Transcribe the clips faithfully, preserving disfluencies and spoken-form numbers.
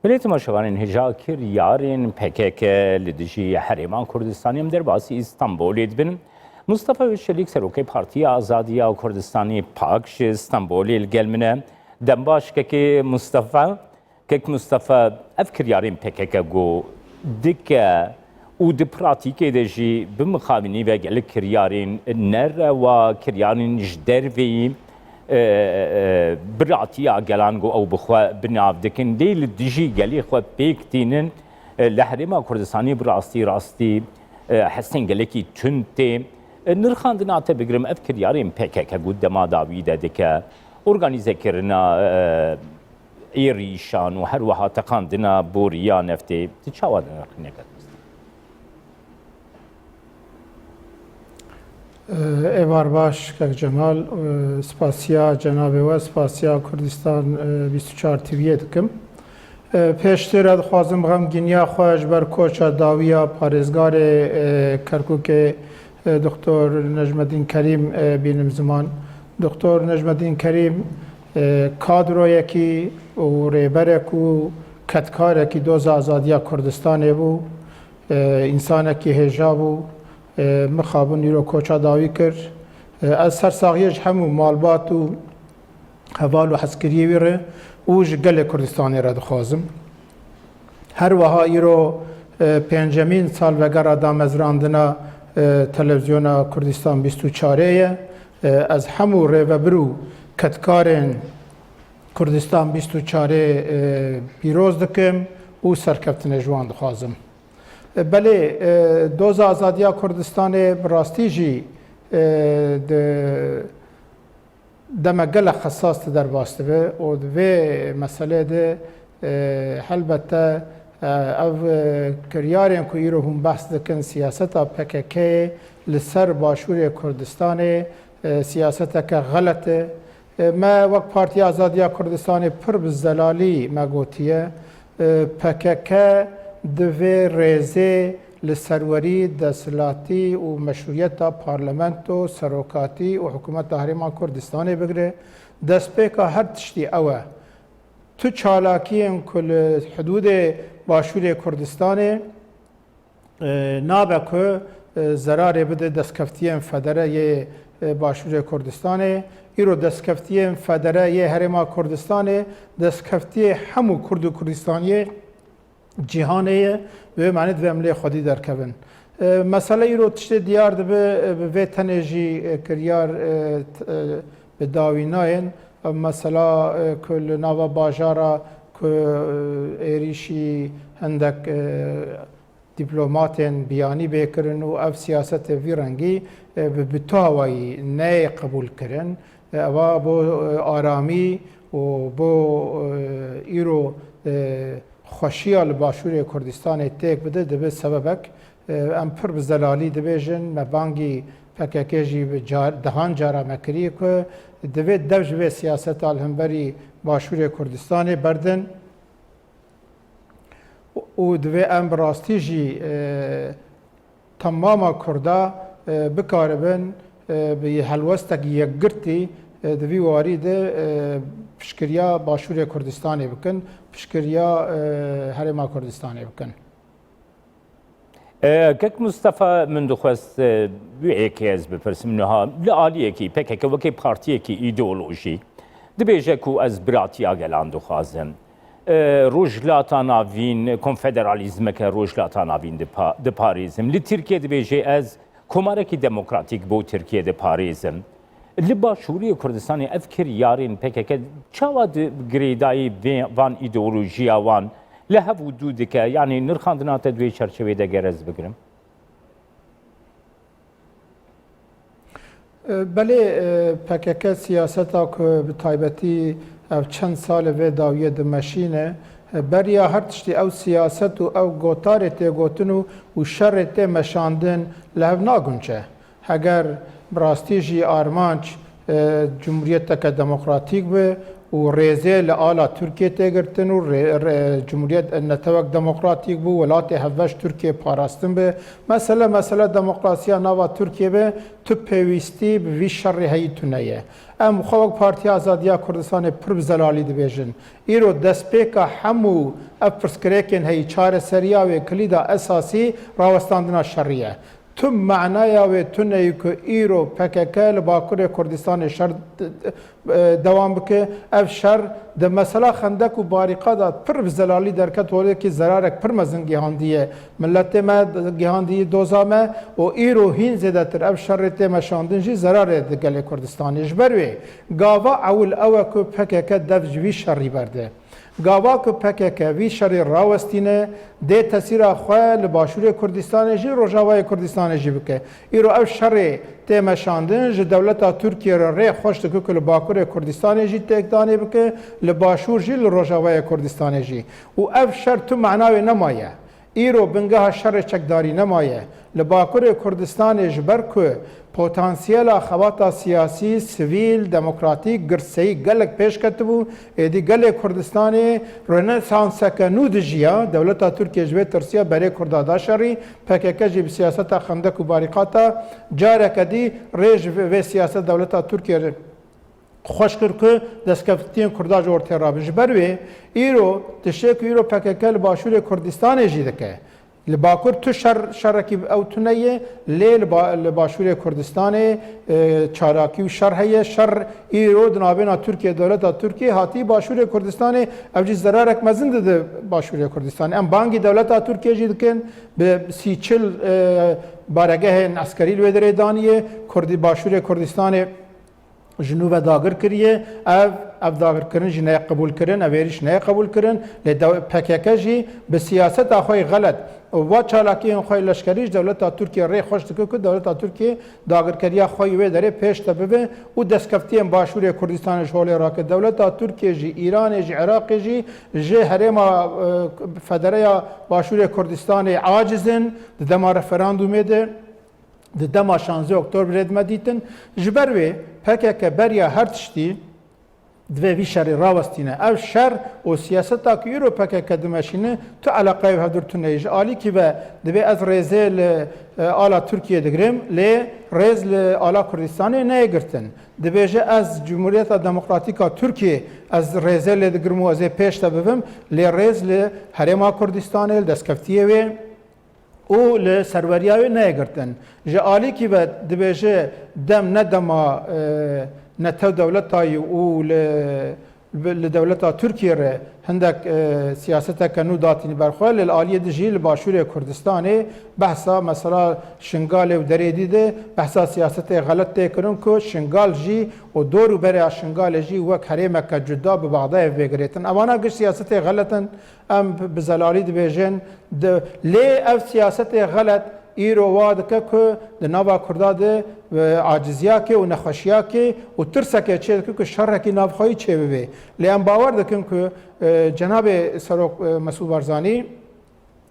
Belê temaşevanên hêja, kiryarên P K K li dijî Herêma Kurdistanê em derbasî Îstanbulê dibin. Mustafa Özçelik, serokê Partiya Azadiya Kurdistanê, PAK, ji Stenbolê li gel min e. Dem baş kekê Mustafa. Kek Mustafa, ev kiryarên P K K ku dike û di pratîkê de jî bi mixabinî ve gelek kiryarên nerewa, kiryarên ji derveyî, e, e, biratiya gelan ku ew bi xwe bi nav dikin, lê li dijî gelê xwe pêk tînin, e, li Herêma Kurdistanê bi rastî rastî, e, hestên gelekî tund tê. E, nirxandina te bigirim, ev kiryarên P K K ku dema dawî de dike, organîzekirina, e, êrîşan û her wiha teqandina boriya neftê, tu çawa dinirxîne, kek Mustafa? Êvar baş, kek Cemal. Spasiya cenabê we, spasiya Kurdistan, e, bîst û çar T V'yê dikim. E, pêştê re dixwazim xemgîniya xwe ji ber koça dawiya parêzgarê, e, Kerkûkê, e, Doktor Necmedîn Kerîm, e, bînim ziman. Doktor Necmedîn Kerîm, e, kadroyekî û rêberek û kedkarekî doza azadiya Kurdistanê bû. E, însanekî hêja bû. E, mixabin îro koça dawî kir. E, ez sersaxiyê ji hemû malbat û heval û hezkiriyê wî re û ji gelê Kurdistanê re dixwazim. Her wiha îro, e, pêncemîn salvegera damezrandina, e, Televîzyona Kurdistan bîst û çarê ye. E, ez hemû rêvebir û kedkarên Kurdistan bîst û çarê, e, pîroz dikim û serkeftinê ji wan dixwazim. E, belê, e, doza azadiya Kurdistanê bi rastî jî, e, di demek gelek xesas de derbas dibe û di vê meselê de, e, helbette, e, ev, e, kiryarên ku îro hûn behs dikin, siyaseta P K K'yê li ser Başûrê Kurdistanê, e, siyaseteke xelet e. E, me wek Partiya Azadiya Kurdistanê pir bi zelalî me gotiye, e, P K K divê rêzê li serwerî desthilatî û meşrûyeta parlamento, serokatî û hikûmeta Herêma Kurdistanê bigire. Destpêka her tiştî ew e. Tu çalakiyên ku li hidûdê Başûrê Kurdistanê, e, nabe ku, e, zerarê bide destkeftiyên federe yê, e, Başûrê Kurdistanê. Îro destkeftiyên federe yê Herêma Kurdistanê destkeftiyê hemû Kurd û Kurdistaniyê cîhanê ye, bi wê manê divê em lê xwedî derkevin. E, mesele îro tiştê diyar dibe, e, bi vê tenê jî, e, kiryar, e, t-, e, bi dawî nayên. Ev mesela, e, ku li nava bajara ku, e, êrîşî hindek, e, dîplomatên biyanî bê kirin û ev siyasetê vî rengî, e, bi, bi tu awayî neyê qebûl kirin. E, eva bo, e, aramî û bo, e, îro, e, xweşiya li Başûrê Kurdistanê têk bide, dibe sebebek. E, em pir bi zelalî dibêjin, me bangî P K K jî bi car, dehan cara me kiriye ku divê dev ji vê siyaseta li hemberî Başûrê Kurdistanê berdin. Û divê em bi rastî jî, e, temama Kurda, e, bikaribin, e, bi helwestek yekgirtî, e, di vî warî de, e, piştgiriya Başûrê Kurdistanê bikin, piştgiriya, e, Herêma Kurdistanê bikin. E, Kek Mustafa, min dixwest, e, wê yekê ez bipirsim niha. Li aliyekî P K K wekî partiyekî îdeolojîk dibêje ku ez biratiya gelan dixwazim. E, Rojhilata Navîn, konfederalîzmeke Rojhilata Navîn dipa-, diparêzim. Li Tirkiye dibêje ez komarekî demokratîk bo Tirkiye diparêzim. Li Başûrê Kurdistanê ev kiryarên P K K çawa di girêdayî vê, van îdeolojiya wan li hev û dû dike? Yanî nirxandina te di wê çerçevê de ger ez bigirim? Belê, P K K siyaseta ku bi taybetî ev çend sal e vê dawiyê dimeşîne, beriya her tiştî ew siyaset û ew gotarê tê gotin û, û şerê tê meşandin li hev nagunce. Heger bi rastî jî armanc, e, cumhuriyeteke demokratîk be û rêzê li ala Tirkiyê tê girtin û rê-, rê-, cumhuriyet netewek demokratîk bû, welatê hevbeş Tirkiye parastin bi. Mesele, mesele demokrasiya nava Tirkiye be, tu pêwîstî bi vî şerê heyî tune ye. Em xwe wek Partiya Azadiya Kurdistanê pir bi zelalî dibêjin. Îro destpêka hemû ev pirsgirêkên heyî, çareseriya wê, kilîda esasî rawestandina şerî ye. Tu manaya wê tune ye ku îro P K K li Bakurê Kurdistanê şer, e, dewam bike. Ev şer di mesela xendek û barîqada pir bi zelalî derket holê, ki zerarek pir mezin gihandiye miletê me, gihandiye doza me û îro hîn zêdetir ev şerê tê meşandin jî zerarê di gelê Kurdistanê. Ji ber wê gava ewil ew e ku P K K dev ji vî şerî berde. Gava ku P K K vî şerê rawestîne, dê tesîra xwe li Başûrê Kurdistanê jî, Rojavayê Kurdistanê jî bike. Îro ev şerê tê meşandin, ji dewleta Tirkiye re rê xweş dike ku li Bakurê Kurdistanê jî têkdanê bike, li Başûr jî, li Rojavayê Kurdistanê jî. Û ev şer tu mana wê nemaye. Îro bingeha şerê çekdarî nemaye. Li Bakurê Kurdistanê ji ber ku potansiyela xebata siyasî, sivîl, demokratîk, girseyî gelek pêş ketibû, êdî gelê Kurdistanê rönesanseke nû dijiya, dewleta Tirkiye ji vê tirsiya berê Kurda da şerî, P K K jî bi siyaseta xendek û barîqata careke dî rê ji vê, vê siyaset dewleta Tirkiye re xweş kir ku destkeftiyên Kurda ji ortê rabin. Ji ber wê îro tiştê ku îro P K K li Başûrê Kurdistanê jî dike. Li Bakur tu şer, şerekî ew tune ye, lê li ba-, li Başûrê Kurdistanê, e, çalakî û şer heye. Şer îro di navbêna Tirkiye, dewleta Tirkiye hatî Başûrê Kurdistanê, ev jî zerarek mezin dide Başûrê Kurdistanê. Em bangî dewleta Tirkiye jî dikin, bi sî çil, e, baregehên eskerî li wê derê daniye, Kurdî-, Başûrê Kurdistanê ji nû ve dagir kiriye. Ev, ev dagirkirin jî neyê qebûlkirin, ev êrîş neyê qebûlkirin. Lê dew-, P K K jî bi siyaseta xwe yê xelet û va çalakiyên xwe yê leşkerî ji dewleta Tirkiye rê xweş dike ku dewleta Tirkiye dagirkeriya xwe yê wê derê pêş de bibe û destkeftiyên Başûrê Kurdistanê ji holê rake. Dewleta Tirkiye jî, Îranê jî, Iraqê jî, ji herêma, e, federeya Başûrê Kurdistanê aciz in di dema referandûmê de. Di dema şazdeh Oktobrê de me dîtin. Ji ber wê P K K beriya her tiştî divê vî şerê rawestîne. Ev şer û siyaseta ku îro P K K dimeşîne, tu eleqeyê hevdûr tune ye. Ji alîkî ve divê ez rêzê li, e, ala Tirkiye digirim, lê rêz li ala Kurdistanê neyê girtin. Dibêje, ez Cumhuriyeta Demokratîk a Tirkiye, ez rêzê lê digirim û ez ê pêş de bibim, lê rêz li Herêma Kurdistanê, li destkeftiyê wê, û li serweriya wê neyê girtin. Ji alîkî ve dibêje, dem ne dema, e, netew dewleta yî û li, li dewleta Tirkiye re hindek, e, siyaseteke nû datîne ber xwe, lê li aliyê din jî li Başûrê Kurdistanê behsa mesela Şingalê û Derêdî de behsa siyasetê xelet tê kirin ku Şingal jî û dor û berê ya Şingalê jî wek herêmeke cuda bi Bexdayê vegirêtin. Evana giş siyasetê xelet in. Em bi zelalî dibêjin, di, lê ev siyasetê xelet îro wa dike ku di nava Kurda de, e, aciziyakê û nexweşiyakê û tirsekê çê dike ku şerekî navxweyî çêbibe. Lê em bawer dikin ku, e, cenabê Serok, e, Mesûd Barzanî,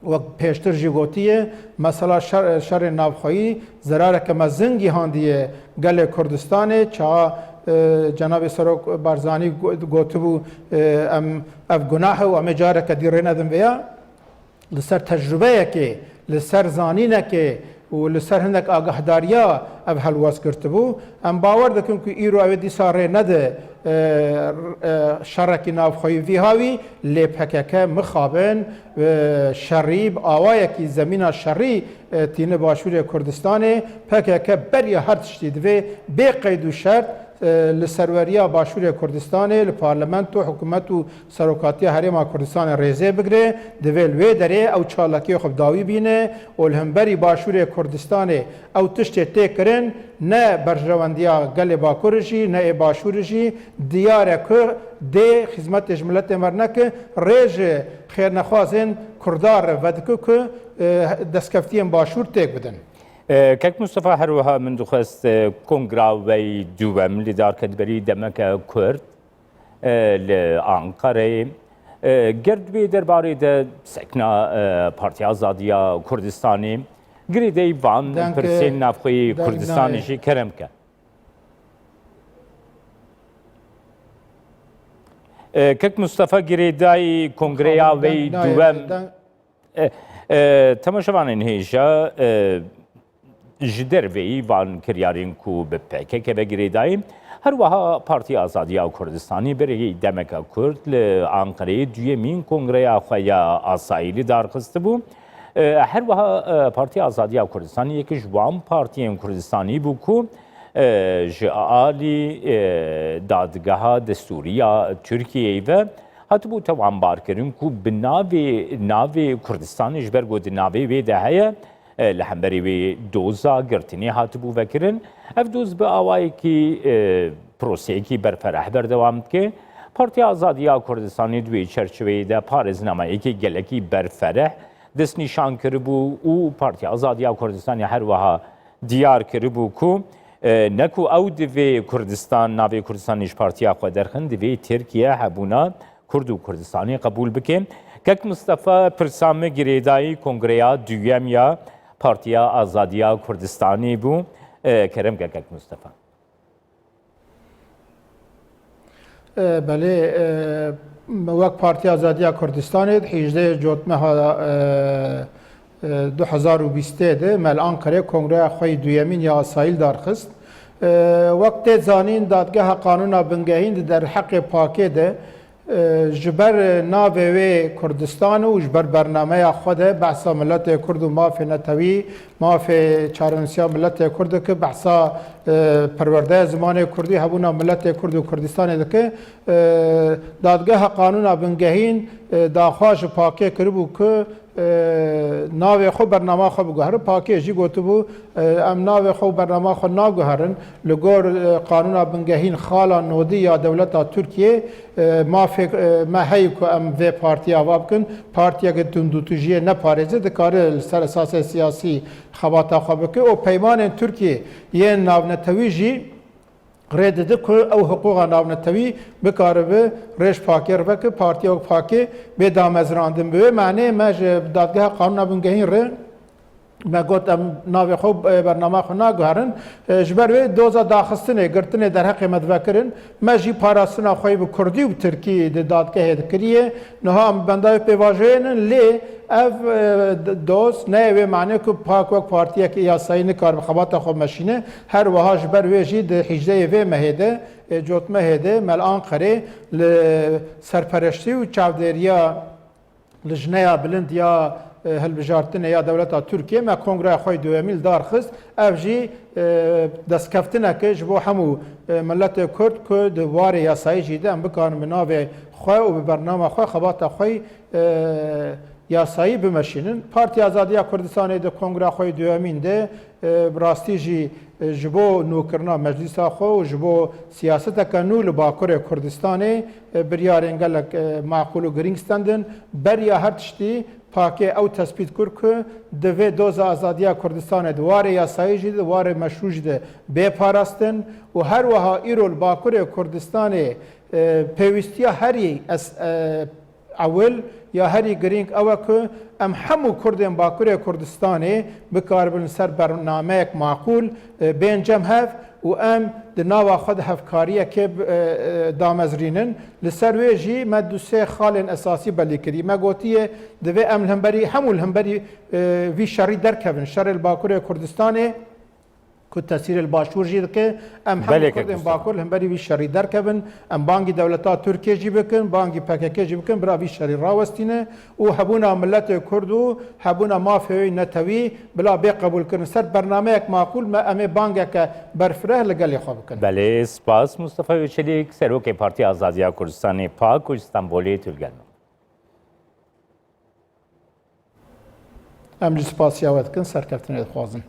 wek pêştir jî gotiye, mesela şer, şerê navxweyî zerareke mezin gihandiye gelê Kurdistanê. Çawa, e, cenabê Serok Barzanî go-, gotibû, e, em ev gunah e û em ê careke dî rê nedin vêya. Li ser tecrubeyekê, li ser zanînekê û li ser hindek agahdariya ev helwest girtibû. Em bawer dikin ku îro ew ê dîsa rê nede, e, e, şerekî navxweyî vî hawî, lê P K K mixabin, e, şerî bi awayekî zemîna şerî, e, tîne Başûrê Kurdistanê. P K K beriya her tiştî divê bê qeyd û şert, e, li serweriya Başûrê Kurdistanê, li parlamento, hikûmet û serokatiya Herêma Kurdistanê rêzê bigire, divê li wê derê ew çalakiyê xwe bi dawî bîne û li hemberî Başûrê Kurdistanê ew tiştê tê kirin, ne berjewendiya gelê Bakur jî, ne ê Başûrê jî diyar e ku dê xizmetê ji miletê me re neke, rê ji xêrnexwazên Kurda re vedike ku, e, destkeftiyên Başûr têk bidin. E, Kek Mustafa, her wiha min dixwest, e, kongra we yî duwem li darke di berî demeke kurt, e, li Anqareyê, e, ger di vê derbarê de sekna, e, Partiya Azadiya Kurdistanê girêdayî van Deng, pirsên navxweyî deng Kurdistanê nayê. Jî kerem ke. E, Kek Mustafa girêdayî kongreya Xanım, wê deng nayê, duwem. Deng- E, e, temaşevanên hêja, e, ji derveyî van kiryarên ku bi P K K ve girêdayî, her wiha Partiya Azadiya Kurdistanî berê demeke kurt li Anqereyê duyemîn kongreya xwe ya asayî li dar xistibû. E, her wiha, e, Partiya Azadiya Kurdistanî yek ji wan partiyên Kurdistanî bû ku, e, ji alî, e, dadgeha destûrî ya Tirkiyeyê ve hatibû tewanbarkirin ku bi navê, navê Kurdistanê ji ber ku di navê wê de heye, e, li hemberî wê doza girtinê hatibû vekirin. Ev doz bi awayekî, e, proseyekî berfereh berdewam dike. Partiya Azadiya Kurdistanê di wê çerçeveyê de parêznameyekî gelekî berfereh destnîşan kiribû û Partiya Azadiya Kurdistanê her wiha diyar kiribû ku, e, ne ku ew divê Kurdistan, navê Kurdistanê ji partiya xwe derxin, divê Tirkiye hebûna Kurd û Kurdistanê qebûl bike. Kek Mistefa, pirsa me girêdayî kongreya duyem ya Partiya Azadiya Kurdistanê bû. E, kerem ke Kek Mistefa. E, belê, e, me wek Partiya Azadiya Kurdistanê di hêjdeh Cotmeha, e, e, du hezar û bîstê de me li Anqerê kongreya xwe yî duyemîn ya asayî li dar xist. E, wek tê zanîn, Dadgeha Qanûna Bingehîn di derheqê pakê de, e, ji ber navê wê Kurdistan û ji ber bernameya xwe de behsa miletê Kurd û mafê netewî, mafê çarenûsiya miletê Kurd dike, behsa, e, perwerdeya zimanê Kurdî, hebûna miletê Kurd û Kurdistanê dike. E, Dadgeha Qanûna Bingehîn, e, daxwaz ji pakê kiribû ku, e, navê xwe, bernama xwe biguhere. Pakê jî gotibû, e, em navê xwe û bernama xwe naguherin. Li gor, e, Qanûna Bingehîn xala nodî ya dewleta Tirkiyê, e, mafê, e, me heye ku em vê partiya ava bikin. Partiyeke tundûtûjiyê neparêze dikare li ser esasê siyasî xebata xwe bike û peymanên Tirkiyê yên navnetewî jî rê dide ku ew hiqûqa navnetewî bikaribe rêj pakê re veke, partiya wek pakê bê damezrandin. Bi wê manê me ji Dadgeha Qanûna Bingehîn re me got, em navê xwe, e, bernama xwe naguherin. E, ji ber wê doza daxistinê, girtinê derheqê me divekirin. Me jî parastina xwe yî bi kurdî û bi tirkî di dadgehê de kiriye. Niha em benda wê pêvajoyê ne, lê ev, e, d-, doz ne yê wê manê ku pak wek partiyeke yasayî nikaribe xebata xwe meşîne. Her wiha ji ber wê jî di hêjdehê vê mehê de, e, cotmehê de me li Anqerê li serpereştî û çavdêriya Lijneya Bilind ya, e, Hilbijartinê ya Dewleta Tirkiyê me kongreya xwe yê duyemîn li dar xist. Ev jî, e, destkeftineke ji bo hemû, e, miletê Kurd ku di warê yasayî jî de em bikarin bi navê xwe û bi bernama xwe xebata xwe yî, e, yasayî bimeşînin. Partiya Azadiya Kurdistanê di kongreya xwe yê duyemîn de, e, bi rastî jî, e, ji bo nûkirina meclîsa xwe û ji bo siyaseteke nû li Bakurê Kurdistanê, e, biryarên gelek, e, maqûl û girîng stendin. Beriya her tiştî, pakê ew tespît kir ku divê doza azadiya Kurdistanê di warê yasayî jî de, di warê meşrû jî de bê parastin û her wiha îro li Bakurê Kurdistanê, e, pêwîstiya herî es-, e, ewil ya herî girîng ew e ku em hemû Kurdên Bakurê Kurdistanê bikaribin li ser bernameyek maqûl, e, bên cem hev û em di nava xwe de hevkariyekê bi, e, e, damezrînin. Li ser wê jî me du sê xalên esasî belî kirî. Me gotiye, divê em li hemberî, hemû li hemberî, e, vî şerî derkevin. Şerê li Bakurê Kurdistanê ku tesîrê li Başûr jî dike, em hemû Belê, Kek Kurdên Mustafa. Bakur li hemberî vî şerî derkevin. Em bangî dewleta Tirkiyê jî bikin, bangî P K K jî bikin, bila vî şerî rawestîne û hebûna miletê Kurd û hebûna mafê wê netewî bila bê qebûlkirin. Ser bernameyek maqûl me, em ê bangeke berfireh li gelê xwe bikin. Belê, spas. Mustafa Öçelik, Serokê Partiya Azadiya Kurdistanê, pak, û ji Stenbolê tu li gel me. Em jî spasiya we dikin, serkeftinê dixwazin.